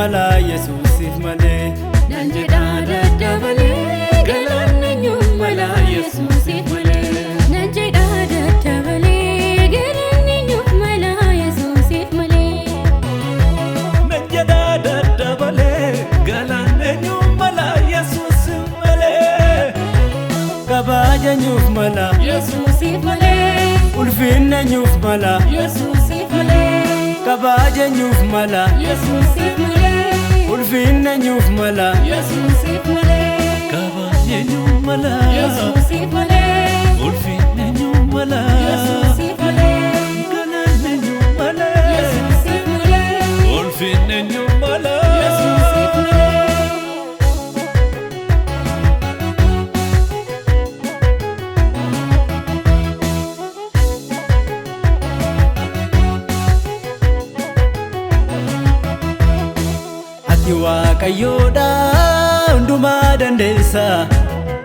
mala Yesuusif malee. Nan jedhaa daddabalee galanni eenyuuf mala Yesuusif malee. Nan jedhaa daddabalee galanni eenyuuf mala Yesuusif malee. Nan jedhaa daddabalee galanni eenyuuf mala Yesuusif malee. Kabaja eenyuuf mala Yesuusif malee. Ulfinna eenyuuf mala Yesuusif malee. Kabaja eenyuuf mala Yesuusif malee. Ulfinna eenyuuf mala Yesuusif malee. Kabaja eenyuuf mala Yesuusif malee. Ulfinna eenyuuf mala Yesuusif malee. Galanni eenyuuf mala Yesuusif malee. Ulfinna eenyuuf mala Yesuusif malee. Ati Waaqayyoodha hundumaa dandeessa.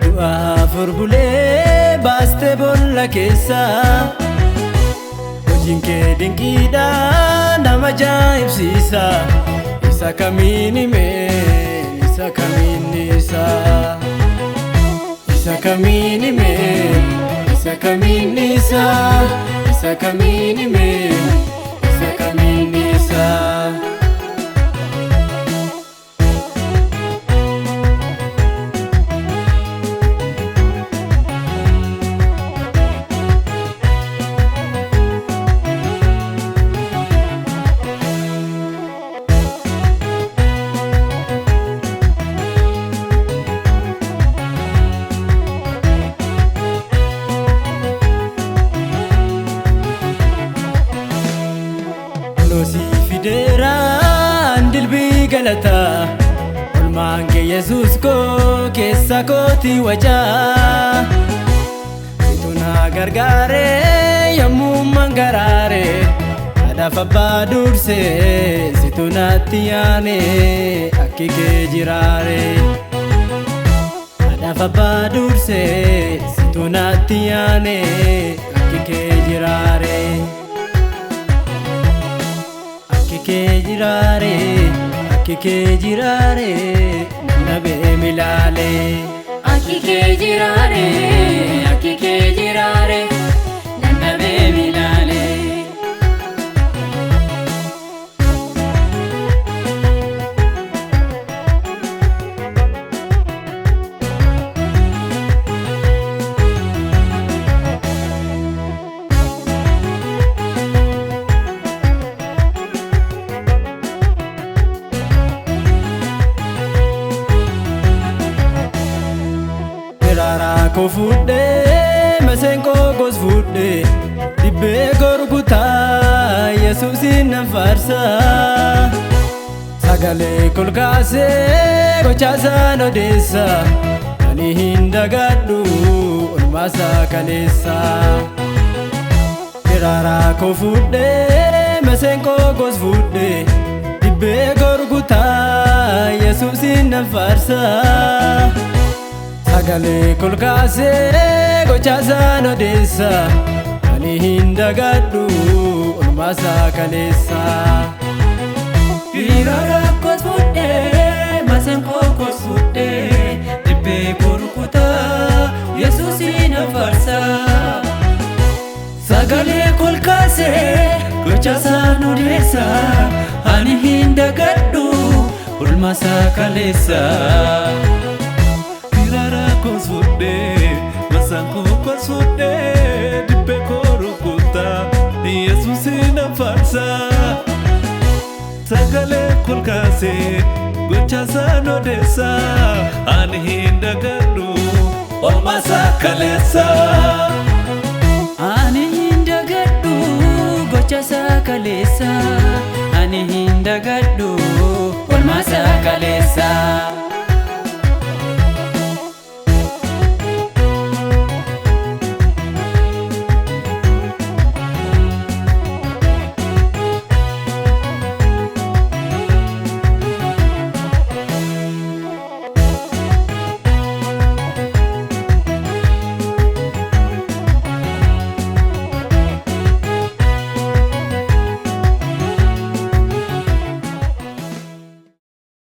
Du'a afur bulee baastee boolla keessa. Hojiin kee dinqiidha nama ajaa'ibsiisa. Isa kamiin himee isa kamiin dhiisa. Isa kamiin himee isa kamiin dhiisa. Isa kamiin himee isa kamiin dhiisa. Loosii fideeraan dilbii galataa. Olmaan kee Yesuus koo keessa kooti wacaa. Situ na gargaaree yommuu mangaraare. Haadhaaf abbaa dursee situ natti yaane akki kee jiraare. Haadhaaf abbaa dursee situ natti yaane akki kee jiraare. Akki kee jiraare, akki kee jiraare, nabee milaalee. Akki kee jiraare, akki kee jiraare, nan dhabee milaalee. Miraaraa koo fuudhee maseenqoo koos fuudhee dibbee koo rukutaa Yesuusin nan faarsa. Sagalee kol kaasee gochaasaan odeessa ani hin dagadhu olmaasaa kaleessa. Miraaraa koo fuudhee maseenqoo koos fuudhee dibbee koo rukutaa Yesuusin nan faarsa. Sagalee kol kaasee gochaasaan odeessa ani hin dagadhu olmaasaa kaleessa. Hiriira koos fuudhee maseenqoo koos fuudhee dibbee koo rukutaa Yesuusin faarsa. Sagalee kol kaasee gochaasaan odeessa ani hin dagadhu olmaasaa kaleessa. Hiriira koos fuudhee maseenqoo koos fuudhee dibbee koo rukutaa Yesuusin faarsa. Sagalee kol kaasee gochaasaan odeessa ani hin dagadhu olmaasaa kaleessa. Ani hin dagadhu gochasaa kaleessa. Ani hin dagadhu olmaasaa kaleessa.